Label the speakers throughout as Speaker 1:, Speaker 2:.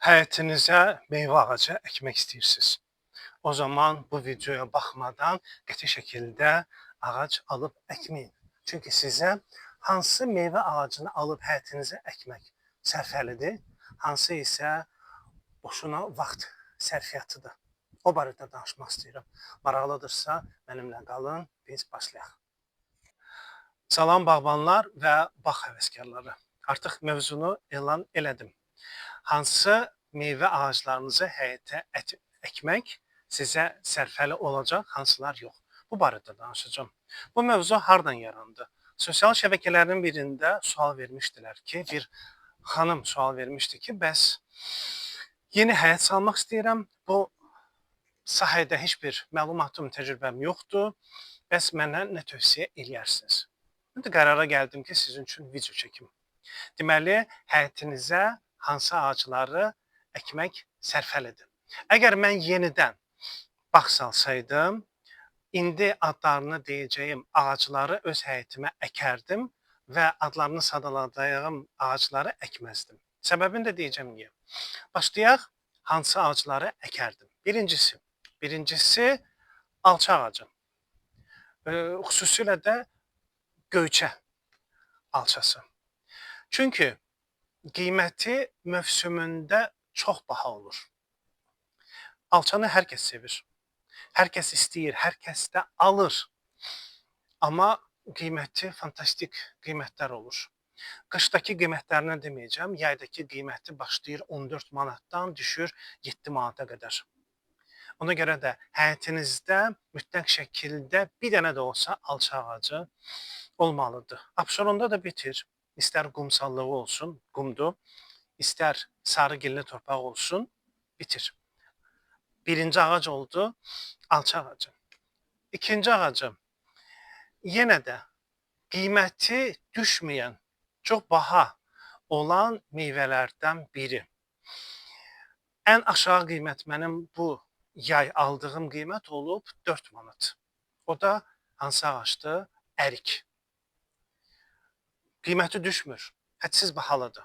Speaker 1: Həyətinizə meyvə ağacı əkmək istəyirsiniz. O zaman bu videoya baxmadan qəti şəkildə ağac alıb əkməyin. Çünki sizə hansı meyvə ağacını alıb həyətinizə əkmək sərfəlidir, hansı isə boşuna vaxt sərfiyyatıdır. O barədə danışmaq istəyirəm. Maraqlıdırsa mənimlə qalın, biz başlayaq. Salam bağbanlar və bağ həvəskarları. Artıq mövzunu elan elədim. Hansı meyvə ağaclarınızı həyətə əkmək sizə sərfəli olacaq, hansılar yox. Bu barədə danışacağam. Bu mövzu hardan yarandı? Sosial şəbəkələrin birində sual vermişdilər ki, bir xanım sual vermişdi ki, bəs yeni həyət salmaq istəyirəm. Bu sahədə heç bir məlumatım, təcrübəm yoxdur. Bəs mənə nə tövsiyə eləyərsiniz? Mən də qərara gəldim ki, sizin üçün video çəkim. Deməli, həyətinizə hansı ağacları əkmək sərfəlidir? Əgər mən yenidən bağ salsaydım, indi adlarını deyəcəyim ağacları öz həyətimə əkərdim və adlarını sadaladığım ağacları əkməzdim. Səbəbini də deyəcəm niyə. Başlayaq, hansı ağacları əkərdim? Birincisi alça ağacı. Xüsusilə də göyçə alçası. Çünki qiyməti mövsümündə çox baha olur. Alçanı hər kəs sevir. Hər kəs istəyir, hər kəs də alır. Amma qiyməti fantastik qiymətlər olur. Qışdakı qiymətlərini deməyəcəm, yaydakı qiyməti başlayır 14 manatdan düşür 7 manata qədər. Ona görə də həyətinizdə mütləq şəkildə bir dənə də olsa alça ağacı olmalıdır. Abşeronda da bitir. İstər qumsallığı olsun, qumdur, istər sarı gilli torpaq olsun, bitir. Birinci ağac oldu alça ağacı. İkinci ağacı yenə də qiyməti düşməyən, çox baha olan meyvələrdən biri. Ən aşağı qiymət mənim bu yay aldığım qiymət olub 4 manat. O da hansı ağacdır? Ərik. Qiyməti düşmür. Hədsiz bahalıdır.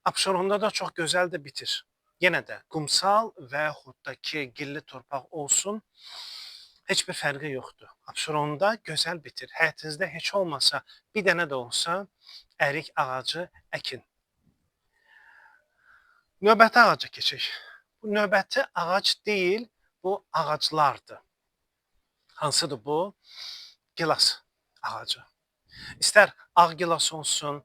Speaker 1: Abşeronda da çox gözəl də bitir. Yenə də qumsal və yaxud da ki, gilli torpaq olsun, heç bir fərqi yoxdur. Abşeronda gözəl bitir. Həyətinizdə heç olmasa bir dənə də olsa ərik ağacı əkin. Növbəti ağaca keçək. Bu növbəti ağac deyil, bu ağaclardır. Hansıdır bu? Gilas ağacı. İstər ağ gilas olsun,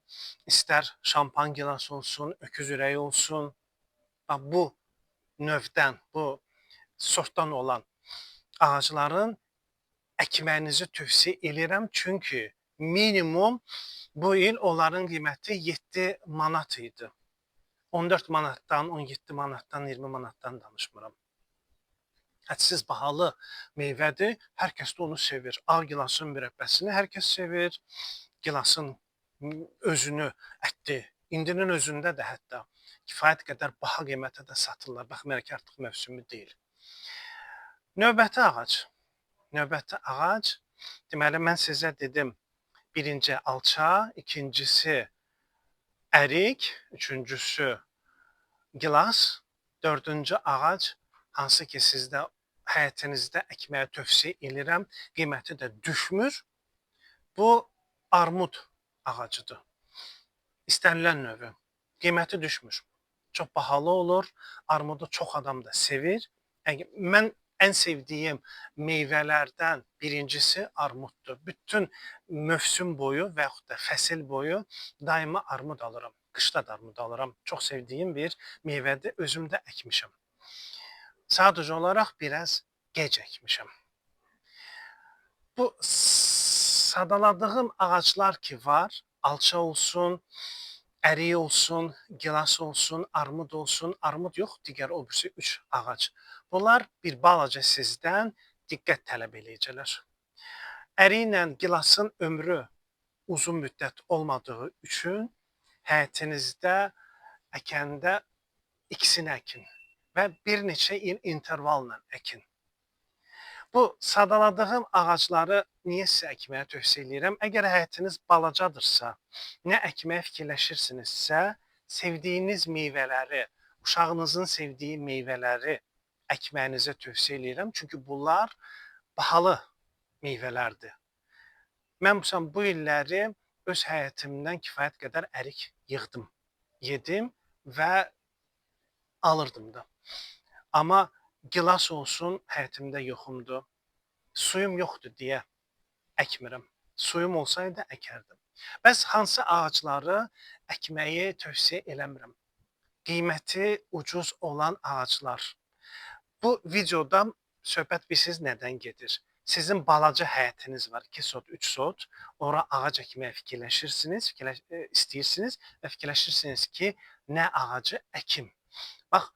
Speaker 1: istər şampan gilas olsun, öküz ürəyi olsun. Bax, bu növdən, bu sortdan olan ağacların əkməyinizi tövsiyə eləyirəm. Çünki minimum bu il onların qiyməti 7 manat idi. 14 manatdan, 17 manatdan, 20 manatdan danışmıram. Hədsiz bahalı meyvədir. Hər kəs də onu sevir. Ağ gilasın mürəbbəsini hər kəs sevir. Gilasın özünü, ətdi. İndinin özündə də hətta kifayət qədər baha qiymətə də satırlar. Baxmayaraq ki, artıq mövsümü deyil. Növbəti ağac. Növbəti ağac, deməli mən sizə dedim, birinci alça, ikincisi ərik, üçüncüsü gilas, dördüncü ağac hansı ki sizdə həyətinizdə əkməyə tövsiyə eləyirəm, qiyməti də düşmür. Bu armud ağacıdır. İstənilən növü. Qiyməti düşmür. Çox bahalı olur. Armudu çox adam da sevir. Mən ən sevdiyim meyvələrdən birincisi armuddur. Bütün mövsüm boyu və yaxud da fəsil boyu daima armud alıram. Qışda da armud alıram. Çox sevdiyim bir meyvədir. Özüm də əkmişəm. Sadəcə olaraq biraz gec əkmişəm. Bu sadaladığım ağaclar ki var, alça olsun, ərik olsun, gilas olsun, armud olsun, armud yox, digər o birisi 3 ağac. Bunlar bir balaca sizdən diqqət tələb eləyəcəklər. Əriklə gilasın ömrü uzun müddət olmadığı üçün həyətinizdə əkəndə ikisini əkin və bir neçə il intervalla əkin. Bu sadaladığım ağacları niyə sizə əkməyə tövsiyə eləyirəm? Əgər həyətiniz balacadırsa, nə əkməyə fikirləşirsinizsə, sevdiyiniz meyvələri Uşağınızın sevdiyi meyvələri əkməyinizə tövsiyə eləyirəm. Çünki bunlar bahalı meyvələrdir. Mən məsələn bu illəri öz həyətimdən kifayət qədər ərik yığdım, yedim və alırdım da. Amma gilas olsun həyətimdə yoxumdur. Suyum yoxdur deyə əkmirəm. Suyum olsaydı əkərdim. Bəs hansı ağacları əkməyi tövsiyə eləmirəm? Qiyməti ucuz olan ağaclar. Bu videoda söhbət bilirsiniz nədən gedir? Sizin balaca həyətiniz var, 2 sot, 3 sot. Ora ağac əkməyə fikirləşirsiniz, istəyirsiniz və fikirləşirsiniz ki, nə ağacı əkim. Bax,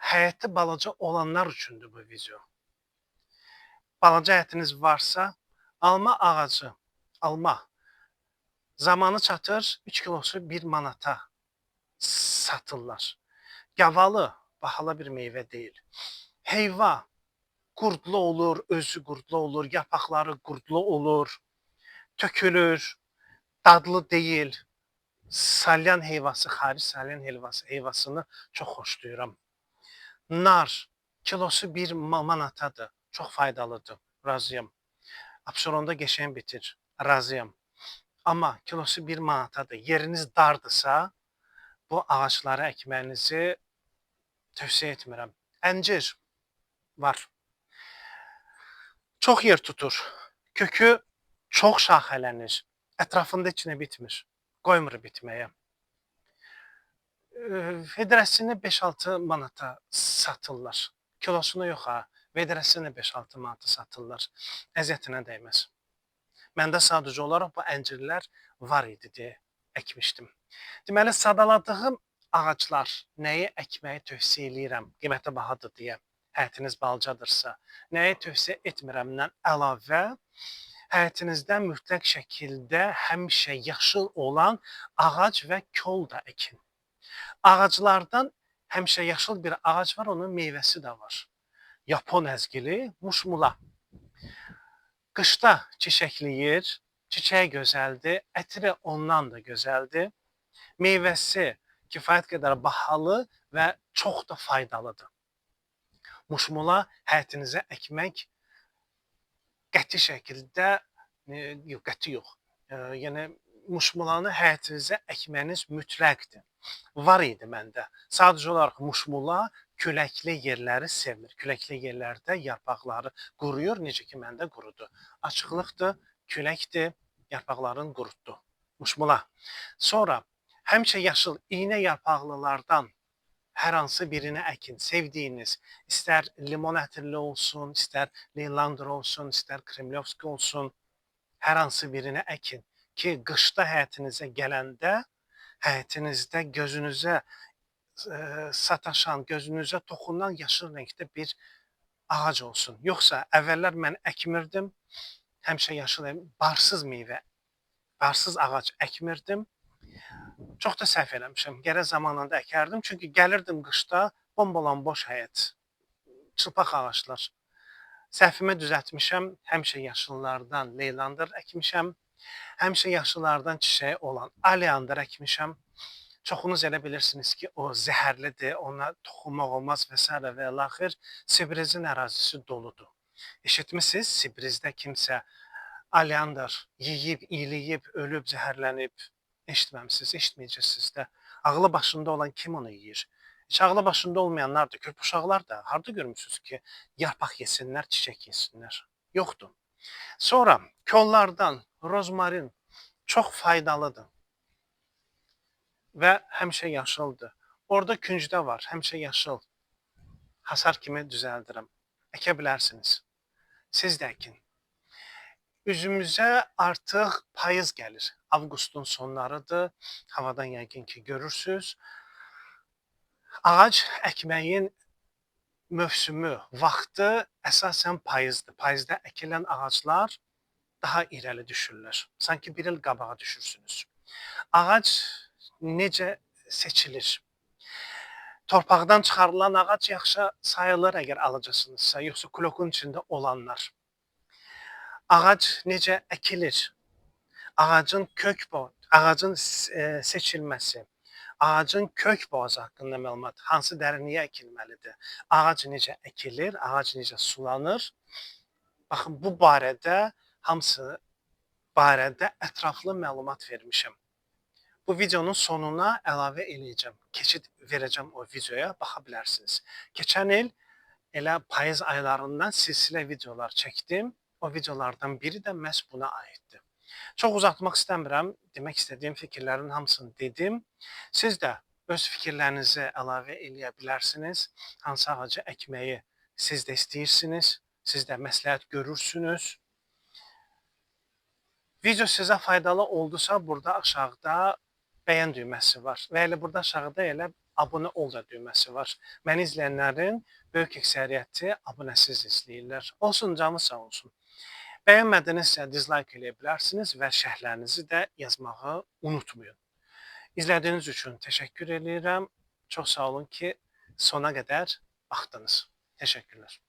Speaker 1: həyəti balaca olanlar üçündür bu video. Balaca həyətiniz varsa, alma ağacı, alma zamanı çatır, 3 kilosu 1 manata satırlar. Gavalı bahalı bir meyvə deyil. Heyva qurdlu olur, özü qurdlu olur, yarpaqları qurdlu olur, tökülür, dadlı deyil. Salyan heyvası, xaric salyan heyvasını çox xoşlayıram. Nar kilosu 1 manatadır, çox faydalıdır, razıyam. Abşeronda qəşəng bitir, razıyam. Amma kilosu 1 manatadır. Yeriniz dardırsa, bu ağacları əkməyinizi tövsiyə etmirəm. Əncir var. Çox yer tutur. Kökü çox şaxələnir. Ətrafında heç nə bitmir. Qoymur bitməyə. Vedrəsini 5-6 manata satırlar. Kilosunu yox ha, vedrəsini 5-6 manata satırlar. Əziyyətinə dəyməz. Məndə sadəcə olaraq bu əncirlər var idi deyə əkmişdim. Deməli, sadaladığım ağaclar nəyi əkməyi tövsiyə eləyirəm, qiyməti bahadır deyə, həyətiniz balacadırsa, nəyi tövsiyə etmirəmdən əlavə, həyətinizdə mütləq şəkildə həmişə yaşıl olan ağac və kol da əkin. Ağaclardan həmişə yaşıl bir ağac var, onun meyvəsi də var. Yapon əzgili, muşmula. Qışda çiçəkləyir, çiçəyi gözəldir, ətri ondan da gözəldir. Meyvəsi kifayət qədər bahalı və çox da faydalıdır. Muşmula həyətinizə əkmək qəti şəkildə, yox, qəti yox. Yəni muşmulanı həyətinizə əkməyiniz mütləqdir. Var idi məndə. Sadəcə olaraq muşmula küləkli yerləri sevmir. Küləkli yerlərdə yarpaqları quruyur, necə ki məndə qurudu. Açıqlıqdır, küləkdir, yarpaqların qurutdu. Muşmula. Sonra həmişə yaşıl iynə yarpaqlılardan hər hansı birini əkin, sevdiyiniz, istər limon ətirli olsun, istər Leylandır olsun, istər Kremlyovski olsun, hər hansı birini əkin ki, qışda həyətinizə gələndə, həyətinizdə gözünüzə sataşan, gözünüzə toxunan yaşıl rəngdə bir ağac olsun. Yoxsa əvvəllər mən əkmirdim, həmişə yaşıl, barsız meyvə, barsız ağac əkmirdim. Çox da səhv eləmişəm. Gərək zamanında əkərdim. Çünki gəlirdim qışda bombolan boş həyət, çılpaq ağaclar. Səhvimi düzəltmişəm. Həmişə yaşıllardan leylandır əkmişəm. Həmişə yaşıllardan çiçəyi olan oleandr əkmişəm. Çoxunuz elə bilirsiniz ki, o zəhərlidir, ona toxunmaq olmaz və s. və ilaxır. Sibrizin ərazisi doludur. Eşitmisiniz, Sibrizdə kimsə oleandr yeyib, iyləyib, ölüb, zəhərlənib. Eşitməmisiniz, eşitməyəcəksiniz də. Ağlı başında olan kim onu yeyir? Heç ağlı başında olmayanlar da, körpə uşaqlar da harda görmüsünüz ki, yarpaq yesinlər, çiçək yesinlər? Yoxdur. Sonra kollardan rozmarin çox faydalıdır və həmişə yaşıldır. Orada küncdə var, həmişə yaşıl. Hasar kimi düzəldirəm. Əkə bilərsiniz. Siz də əkin. Üzümüzə artıq payız gəlir. Avqustun sonlarıdır. Havadan yəqin ki görürsünüz. Ağac əkməyin mövsümü, vaxtı əsasən payızdır. Payızda əkilən ağaclar daha irəli düşürlər. Sanki bir il qabağa düşürsünüz. Ağac necə seçilir? Torpaqdan çıxarılan ağac yaxşı sayılır əgər alacaqsınızsa, yoxsa klokun içində olanlar. Ağac necə əkilir? Ağacın kök boyu, ağacın seçilməsi, Ağacın kök boğazı haqqında məlumat, hansı dərinliyə əkilməlidir, ağac necə əkilir, ağac necə sulanır. Baxın, bu barədə hamısı barədə ətraflı məlumat vermişəm. Bu videonun sonuna əlavə eləyəcəm. Keçid verəcəm o videoya, baxa bilərsiniz. Keçən il elə payız aylarından silsilə videolar çəkdim. O videolardan biri də məhz buna aiddir. Çox uzatmaq istəmirəm. Demək istədiyim fikirlərin hamısını dedim. Siz də öz fikirlərinizi əlavə eləyə bilərsiniz. Hansı ağacı əkməyi siz də istəyirsiniz, siz də məsləhət görürsünüz. Video sizə faydalı oldusa, burada aşağıda bəyən düyməsi var və elə burada aşağıda elə abunə ol da düyməsi var. Məni izləyənlərin böyük əksəriyyəti abunəsiz izləyirlər. Olsun, canınız sağ olsun. Bəyənmədinizsə dislike eləyə bilərsiniz və şərhlərinizi də yazmağı unutmayın. İzlədiyiniz üçün təşəkkür eləyirəm. Çox sağ olun ki, sona qədər baxdınız. Təşəkkürlər.